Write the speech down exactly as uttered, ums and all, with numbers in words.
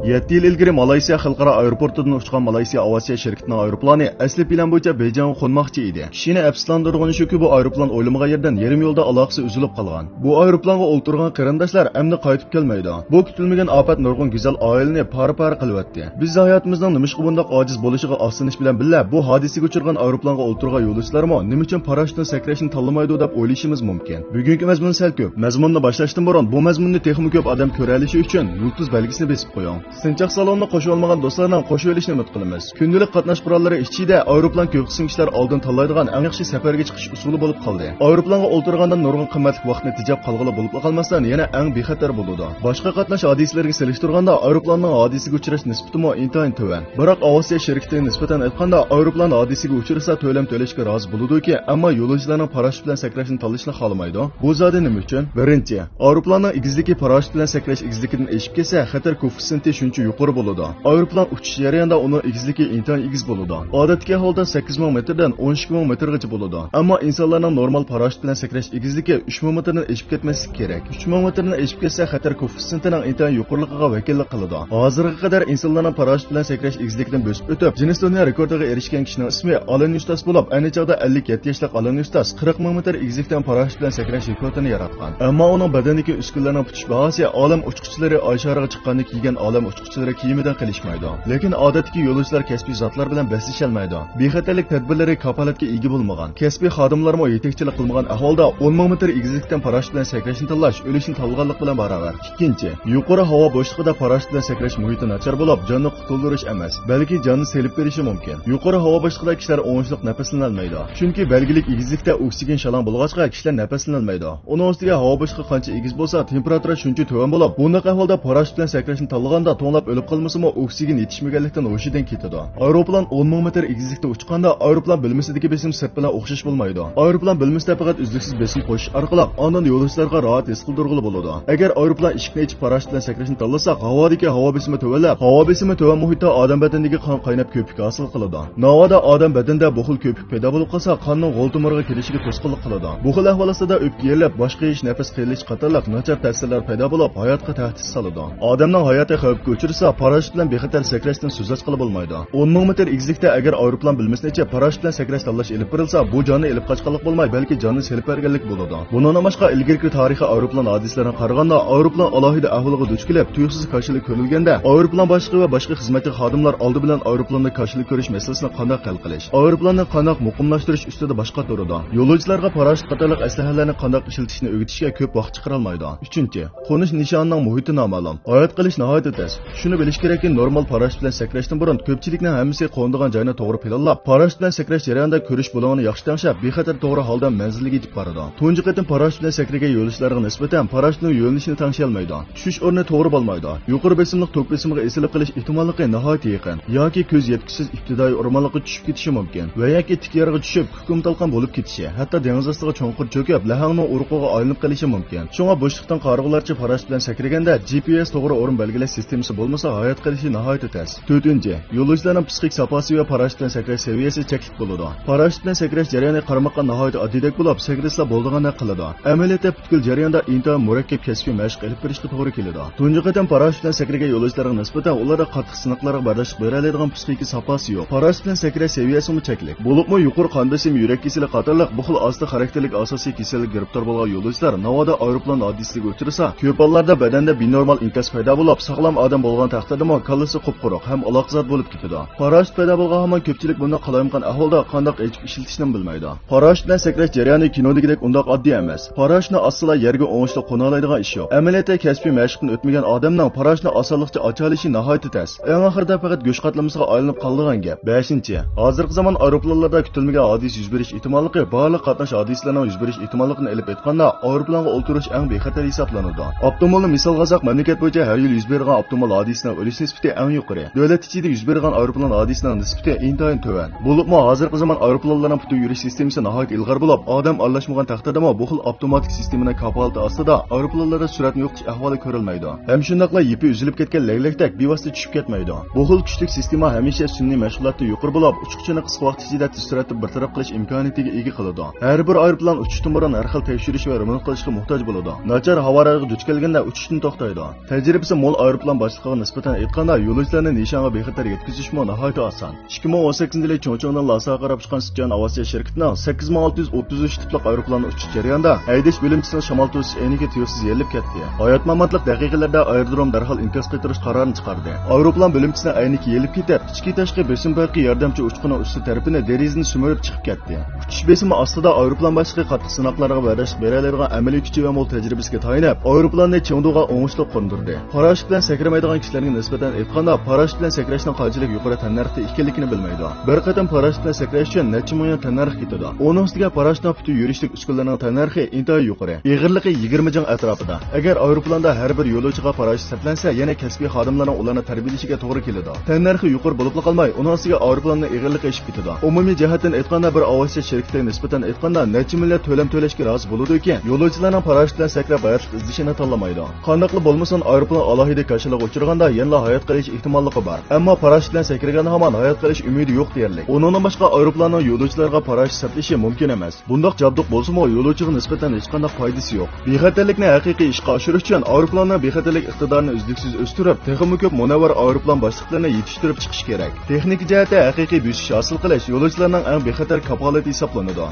يەتتە يىل ئىلگىرى مالايسىيا خەلقئارا ئايروپورتىدىن ئۇچقان مالايسىيا ئاۋىئاتسىيە شىركىتىنىڭ ئايروپىلانى ئەسلى پىلان بويىچە بېيجىڭغا قونماقچى ئىدى. كىشىنى ئەپسۇسلاندۇرىدىغىنى شۇكى، بۇ ئايروپىلان ئويلىمىغان يەردىن يېرىم يولدا ئالاقىسى ئۈزۈلۈپ قالغان. بۇ ئايروپىلانغا ئولتۇرغان قېرىنداشلار ئەمدى قايتىپ كەلمەيدۇ. بۇ كۈتۈلمىگەن ئاپەت نۇرغۇن گۈزەل ئائىلىنى پارە-پارە قىلىۋەتتى. بىز ھاياتىمىزنىڭ نېمىشقا بۇنداق ئاجىز بولۇشىغا ئاسسىنىش بىلەن بىللە، بۇ ھادىسىگە ئۇچرىغان ئايروپىلانغا ئولتۇرغان يولۇچىلارمۇ نېمە ئۈچۈن پاراشوتتىن سەكرەشنى تاللىمايدۇ دەپ ئويلىشىمىز مۇمكىن. بۈگۈنكى مەزمۇن سەل كۆپ. مەزمۇننى باشلاشتىن بۇرۇن، بۇ مەزمۇننى تېخىمۇ كۆپ ئادەم كۆرەلىشى ئۈچۈن يۇلتۇز بەلگىسىنى بېسىپ قويۇڭ. سىنچاق سالونىنى قوشۇۋالمىغان دوستلارنىڭ قوشۇۋېلىشىنى ئۈمىد قىلىمىز. كۈندىلىك قاتناش قوراللىرى ئىچىدە ئايروپىلان كۆپ قىسىم كىشىلەر ئالدىن تاللايدىغان ئەڭ ياخشى سەپەرگە چىقىش ئۇسۇلى بولۇپ قالدى. ئايروپىلانغا ئولتۇرغاندا نۇرغۇن قىممەتلىك ۋاقىتنى تېجەپ قالغىلى بولۇپلا قالماستىن، يەنە ئەڭ بىخەتەر بولىدۇ. باشقا قاتناش ھادىسىلىرىگە سېلىشتۇرغاندا ئايروپىلاننىڭ ھادىسىگە ئۇچراش نىسبىتىمۇ ئىنتايىن تۆۋەن. بىراق ئاۋىئاتسىيە شىركىتىگە نىسبەتەن ئېيتقاندا، ئايروپىلان ھادىسىگە ئۇچرىسا تۆلەم تۆلەشكە رازى بولىدۇكى، ئەمما يولۇچىلارنىڭ پاراشوت بىلەن سەكرەشنى تاللىشىنى خالىمايدۇ. بۇ زادى نېمە ئۈچۈن؟ بىرىنچى، ئايروپىلاننىڭ ئېگىزلىكى پاراشوت بىلەن سەكرەش ئېگىزلىكىدىن ئېشىپ كەتسە، خەتەر كوففىتسېنتى شۇنچە يۇقىرى بولىدۇ. ئايروپىلان ئۇچۇش جەريانىدا ئۇنىڭ ئېگىزلىكى ئىنتايىن ئېگىز بولىدۇ. ئادەتتىكى ئەھۋالدا سەككىز مىڭ مېتىردىن ئون ئىككى مىڭ مېتىرغىچە بولىدۇ. ئەمما ئىنسانلارنىڭ نورمال پاراشوت بىلەن سەكرەش ئېگىزلىكى ئۈچ مىڭ مېتىردىن ئېشىپ كەتمەسلىكى كېرەك. ئۈچ مىڭ مېتىردىن ئېشىپ كەتسە، خەتەر كوففىتسېنتىنىڭ ئىنتايىن يۇقىرىلىقىغا ۋەكىللىك قىلىدۇ. ھازىرغا قەدەر ئىنسانلارنىڭ پاراشوت بىلەن سەكرەش ئېگىزلىكىدىن بۆسۈپ ئۆتۈپ، گىننېس دۇنيا رېكورتىغا ئېرىشكەن كىشىنىڭ ئىسمى ئالان يۇستاس بولۇپ، ئەينى چاغدا ئەللىك يەتتە ياشلىق ئالان يۇستاس قىرىق مىڭ مېتىر ئېگىزلىكتىن پاراشوت بىلەن سەكرەش رېكورتىنى ياراتقان. ئەمما ئۇنىڭ بەدىنىدىكى ئۈسكۈنىلەرنىڭ پۈتۈش باھاسى ئالەم ئۇچقۇچىلىرى ئاي شارىغا چىققاندا كىيگەن ئالەم ئۇچقۇچىلىرى كىيىمىدىن قېلىشمايدۇ. لېكىن ئادەتتىكى يولۇچىلار كەسپىي زاتلار بىلەن بەسلىشەلمەيدۇ. بىخەتەرلىك تەدبىرلىرى كاپالەتكە ئىگە بولمىغان، كەسپىي خادىملارمۇ يېتەكچىلىك قىلمىغان ئەھۋالدا ئون مىڭ مېتىر ئېگىزلىكتىن پاراشوت بىلەن سەكرەشنى تاللاش ئۆلۈشنى تاللىغانلىق بىلەن باراۋەر. ئىككىنچى، يۇقىرى ھاۋا بوشلۇقىدا پاراشوت بىلەن سەكرەش مۇھىتى ناچار بولۇپ، جاننى قۇتۇلدۇرۇش ئەمەس، بەلكى جاننى سېلىپ بېرىشى مۇمكىن. يۇقىرى ھاۋا بوشلۇقىدا كىشىلەر ئوڭۇشلۇق نەپەسلىنەلمەيدۇ. چۈنكى بەلگىلىك ئېگىزلىكتە ئوكسىگېن شالاڭ بولغاچقا، كىشىلەر نەپەسلىنەلمەيدۇ. ئۇنىڭ ئۈستىگە ھاۋا بوشلۇقى قانچە ئېگىز بولسا، تېمپېراتۇرا شۇنچە تۆۋەن بولۇپ، بۇنداق ئەھۋالدا پاراشوت بىلەن سەكرەشنى تاللىغاندا توڭلاپ ئۆلۈپ قالمىسىمۇ، ئوكسىگېن يېتىشمىگەنلىكتىن ھوشىدىن كېتىدۇ. ئايروپىلان ئون مىڭ مېتىر ئېگىزلىكتە ئۇچقاندا، ئايروپىلان بۆلمىسىدىكى بېسىم سىرت بىلەن ئوخشاش بولمايدۇ. ئايروپىلان بۆلمىسىدە پەقەت ئۈزلۈكسىز بېسىم قوشۇش ئارقىلىق، ئاندىن يولۇچىلارغا راھەت ھېس قىلدۇرغىلى بولىدۇ. ئەگەر ئايروپىلان ئىشىكنى ئېچىپ پاراشوت بىلەن سەكرەشنى تاللىساق، ھاۋادىكى ھاۋا بېسىمى تۆۋەنلەپ، ھاۋا بېسىمى تۆۋەن مۇھىتتا ئادەم بەدىنىدىكى قان قايناپ كۆپۈك ھاسىل قىلىدۇ. ناۋادا ئادەم بەدىنىدە بۇ خىل كۆپۈك پەيدا بولۇپ قالسا، قاننىڭ غول تومۇرىغا كېلىشىگە توسقۇنلۇق قىلىدۇ. بۇ خىل ئەھۋال ئاستىدا ئۆپكە يېرىلىپ، باش قېيىش، نەپەس قىيىنلىشىش قاتارلىق ناچار تەسىرلەر پەيدا بولۇپ، ھاياتقا تەھدىت سالىدۇ. ئادەمنىڭ ھاياتى خەۋپكە ئۇچرىسا، پاراشوت بىلەن بىخەتەر سەكرەشتىن سۆز ئاچقىلى بولمايدۇ. ئون مىڭ مېتىر ئېگىزلىكتە ئەگەر ئايروپىلان بۆلمىسىنى ئېچىپ، پاراشوت بىلەن سەكرەش تاللاش ئېلىپ بېرىلسا، بۇ جاننى ئېلىپ قاچقانلىق بولماي، بەلكى جاننى سېلىپ بەرگەنلىك بولىدۇ. بۇنىڭدىن باشقا، ئىلگىرىكى تارىخىي ئايروپىلان ھادىسىلىرىگە قارىغاندا، ئايروپىلان ئالاھىدە ئەھۋالغا دۇچ كېلىپ، تۇيۇقسىز كاشىلا كۆرۈلگەندە، ئايروپىلان باشلىقى ۋە باشقا خىزمەتتىكى خادىملار ئالدى بىلەن ئايروپىلاندا كاشىلا كۆرۈش مەسىلىسىنى قانداق ھەل قىلىش، ئايروپىلاننى قانداق مۇقىملاشتۇرۇش ئۈستىدە باش قاتۇرىدۇ. يولۇچىلارغا پاراشوت قاتارلىق ئەسلىھەلەرنى قانداق ئىشلىتىشنى ئۆگىتىشكە كۆپ ۋاقىت چىقىرالمايدۇ. ئۈچىنچى، قونۇش نىشانىنىڭ مۇھىتى نامەلۇم. ھايات قېلىش ناھايىتى تەس. شۇنى بىلىش كېرەككى، نورمال پاراشوت بىلەن سەكرەشتىن بۇرۇن كۆپچىلىكنىڭ ھەممىسى قونىدىغان جاينى توغرا پىلانلاپ، پاراشوت بىلەن سەكرەش جەريانىدا كۆرۈش بۇلىڭىنى ياخشى تەڭشەپ، بىخەتەر توغرا ھالدا مەنزىلگە يېتىپ بارىدۇ. تۇنجى قېتىم پاراشوت بىلەن سەكرىگەن يولۇچىلارغا نىسبەتەن پاراشوتنىڭ يۆنىلىشىنى تەڭشىيەلمەيدۇ. چۈشۈش ئورنى توغرا بولمايدۇ. يۇقىرى بېسىملىق توك بېسىمىغا ئېسىلىپ قېلىش ئېھتىماللىقى ناھايىتى يېقىن. ياكى كۆز يەتكۈسىز ئىپتىدائىي ئورمانلىققا چۈشۈپ كېتىشى مۇمكىن. ۋە ياكى تىك يارغا چۈشۈپ، كۇكۇم تالقان بولۇپ كېتىشى، ھەتتا دېڭىز ئاستىغا چوڭقۇر چۆكۈپ، لەھەڭنىڭ ئۇرۇقىغا ئايلىنىپ قېلىشى مۇمكىن. شۇڭا بوشلۇقتىن قارىغۇلارچە پاراشوت بىلەن سەكرىگەندە، جى پى ئېس توغرا ئورۇن بەلگىلەش سىستېمىسى بولمىسا، ھايات قېلىشى ناھايىتى تەس. تۆتىنچى، يولۇچىلارنىڭ پسىخىك ساپاسى ۋە پاراشوت بىلەن سەكرەش سەۋىيەسى چەكلىك بولىدۇ. پاراشوت بىلەن سەكرەش جەريانى قارىماققا ناھايىتى ئاددىيدەك بولۇپ، سەكرىسىلا بولىدىغاندەك قىلىدۇ. ئەمەلىيەتتە پۈتكۈل جەرياندا ئىنتايىن مۇرەككەپ كەسپىي مەشىق ئېلىپ بېرىشقا توغرا كېلىدۇ. تۇنجى قېتىم پاراشوت بىلەن سەكرىگەن يولۇچىلارغا نىسبەتەن ئۇلاردا قاتتىق سىناقلارغا بەرداشلىق بېرەلەيدىغان پسىخىكا ساپاسى يوق. پاراشوت بىلەن سەكرەش سەۋىيەسىمۇ چەكلىك. بولۇپمۇ يۇقىرى قان بېسىم، يۈرەك كېسىلى قاتارلىق بۇ خىل ئاستا خاراكتېرلىك ئاساسىي كېسەلگە گىرىپتار بولغان يولۇچىلار ناۋادا ئايروپىلان ھادىسىسىگە ئۇچرىسا، كۆپ ھاللاردا بەدەندە بىنورمال ئىنكاس پەيدا بولۇپ، ساغلام ئادەم بولغان تەقدىردىمۇ كاللىسى قۇپقۇرۇق ھەم ئالاقىزات بولۇپ كېتىدۇ. پاراشوت پەيدا بولغان ھامان كۆپچىلىك بۇنداق قالايمىقان ئەھۋالدا قانداق ئېچىپ ئىشلىتىشنىمۇ بىلمەيدۇ. پاراشوت بىلەن سەكرەش جەريانى كىنودىكىدەك ئۇنداق ئاددىي ئەمەس. پاراشوتنى ئاسسىلا يەرگە ئوڭۇشلۇق قونالايدىغان ئىش يوق. ئەمەلىيەتتە كەسپىي مەشىقتىن ئۆتمىگەن ئادەمنىڭ پاراشوتنى ئاسانلىقچە ئاچالىشى ناھايىتى تەس. ئەڭ ئاخىرىدا پەقەت گۆش قاتلىمىسىغا ئايلىنىپ قالىدىغان گەپ. بەشىنچى، ھازىرقى زامان ئايروپىلانلاردا كۈتۈلمىگەن ھادىسە يۈز بېرىش ئېھتىماللىقى بارلىق قاتناش ھادىسىلىرىنىڭ يۈز بېرىش ئېھتىماللىقىنى ئېلىپ ئېيتقاندا، ئايروپىلانغا ئولتۇرۇش ئەڭ بىخەتەر ھېسابلىنىدۇ. ئاپتوموبىلنى مىسالغا ئالساق، مەملىكەت بويىچە ھەر يىلى يۈز بېرىدىغان ئاپتوموبىل ھادىسىسىنىڭ ئۆلۈش نىسبىتى ئەڭ يۇقىرى. دۆلەت ئىچىدە يۈز بېرىدىغان ئايروپىلان ھادىسىسىنىڭ نىسبىتى ئىنتايىن تۆۋەن. بولۇپمۇ ھازىرقى زامان ئايروپىلانلارنىڭ پۈتۈن يۈرۈش سىستېمىسى ناھايىتى ئىلغار بولۇپ، ئادەم ئارىلاشمىغان تەقدىردىمۇ بۇ خىل ئاپتوماتىك سىستېمىنىڭ كاپالىتى ئاستىدا ئايروپىلانلاردا سۈرئەتنى يوقىتىش ئەھۋالى كۆرۈلمەيدۇ. ھەم شۇنداقلا يىپى ئۈزۈلۈپ كەتكەن لەگلەكتەك بىۋاسىتە چۈشۈپ كەتمەيدۇ. بۇ خىل كۈچلۈك سىستېما ھەمىشە سۈنئىي مەشغۇلاتتا يۇقىرى بولۇپ، ئۇچقۇچىنى قىسقا ۋاقىت ئىچىدە تېز سۈرئەتتە بىر تەرەپ قىلىش ئىمكانىيىتىگە ئىگە قىلىدۇ. ھەر بىر ئايروپىلان ئۇچۇشتىن بۇرۇن ھەر خىل تەكشۈرۈش ۋە رېمونت قىلىشقا موھتاج بولىدۇ. ناچار ھاۋا رايىغا دۇچ كەلگەندە ئۇچۇشتىن توختايدۇ. تەجرىبىسى مول ئايروپىلان باشلىقىغا نىسبەتەن ئېيتقاندا، يولۇچىلارنى نىشانغا بىخەتەر يەتكۈزۈشمۇ ناھايىتى ئاسان. ئىككى مىڭ ئون سەككىزىنچى يىلى چۇڭچىڭدىن لاساغا قاراپ ئۇچقان سىچۈەن ئاۋىئاتسىيە شىركىتىنىڭ سەككىز مىڭ ئالتە يۈز ئوتتۇز ئۈچ تىپلىق ئايروپىلانى ئۇچۇش جەريانىدا ھەيدەش بۆلۈمچىسىنىڭ شامال توسۇش ئەينىكى تۇيۇقسىز يېرىلىپ كەتتى. ھايات-ماماتلىق دەقىقىلەردە ئايرودروم دەرھال ئىنكاس قايتۇرۇش قارارىنى چىقاردى. ئايروپىلان بۆلۈمچىسىنىڭ ئەينىكى يېرىلىپ كېتىپ، ئىچكى تاشقى بېسىم پەرقى ياردەمچى ئۇچقۇنىنىڭ ئۈستى تەرىپىنى دېرىزىنى سۈمۈرۈپ چىقىپ كەتتى. ئۇچۇش بېسىمى ئاستىدا ئايروپىلان باشلىقى قاتتىق سىناقلارغا بەرداشلىق بېرەلەيدىغان ئەمەلىي كۈچى ۋە مول تەجرىبىسىگە تايىنىپ، ئايروپىلاننى چېڭدۇغا ئوڭۇشلۇق قوندۇردى. پاراشۇت بىلەن سەكرىمەيدىغان كىشىلەرگە نىسبەتەن ئېيتقاندا، پاراشۇت بىلەن سەكرەشنىڭ قانچىلىك يۇقىرى تەننەرختە ئىكەنلىكىنى بىلمەيدۇ. بىر قېتىم پاراشۇت بىلەن سەكرەش ئۈچۈن نەچچە مىڭ يۈەن تەننەرخ كېتىدۇ. ئۇنىڭ ئۈستىگە پاراشۇتنىڭ پۈتۈن يۈرۈشلۈك ئۈسكۈنىلىرىنىڭ تەننەرخى ئىنتايىن يۇقىرى. ئېغىرلىقى يىگىرمە جىڭ ئەتراپىدا. ئەگەر ئايروپىلاندا ھەر بىر يولۇچىغا پاراشۇت سەپلەنسە، يەنە كەسپىي خادىملارنىڭ ئۇلارنى تەربىيەلىشىگە توغرا كېلىدۇ. تەننەرخى يۇقىرى بولۇپلا قالماي، ئۇنىڭ ئۈستىگە ئايروپىلاننىڭ ئېغىرلىقى ئېشىپ كېتىدۇ. ئومۇمىي جەھەتتىن ئېيتقاندا، بىر ئاۋىئاتسىيە شىركىتىگە نىسبەتەن ئېيتقاندا، نەچچە مىليارد تۆلەم تۆلەشكە رازى بولىدۇكى، يولۇچىلارنىڭ پاراشۇت بىلەن سەكرەپ ھاياتلىق ئىزدىشىنى تاللىمايدۇ. قانداقلا بولمىسۇن، ئايروپىلان ئالاھىدە كاشىلىغا ئۇچرىغاندا يەنىلا ھايات قېلىش ئېھتىماللىقى بار. ئەمما پاراشۇت بىلەن سەكرىگەندە ھامان ھايات قېلىش ئۈمىدى يوق دېيەرلىك. ئۇنىڭدىن باشقا ئايروپىلاننىڭ يولۇچىلارغا پاراشۇت سەپلىشى مۇمكىن ئەمەس. بۇنداق جابدۇق بولسىمۇ، يولۇچىغا نىسبەتەن ھېچقانداق پايدىسى يوق. بىخەتەرلىكنى ھەقىقىي ئىشقا ئاشۇرۇش ئۈچۈن ئايروپىلاننىڭ بىخەتەرلىك ئىقتىدارىنى ئۈزلۈكسىز ئۆستۈرۈپ، تېخىمۇ كۆپ مۇنەۋۋەر ئايروپىلان باشلىقلىرىنى يېتىشتۈرۈپ چىقىش كېرەك. تېخنىكا جەھەتتە ھەقىقىي بۆسۈش ھاسىل قىلىش يولۇچىلارنىڭ ئەڭ بىخەتەر كاپالىتى ھېسابلىنىدۇ.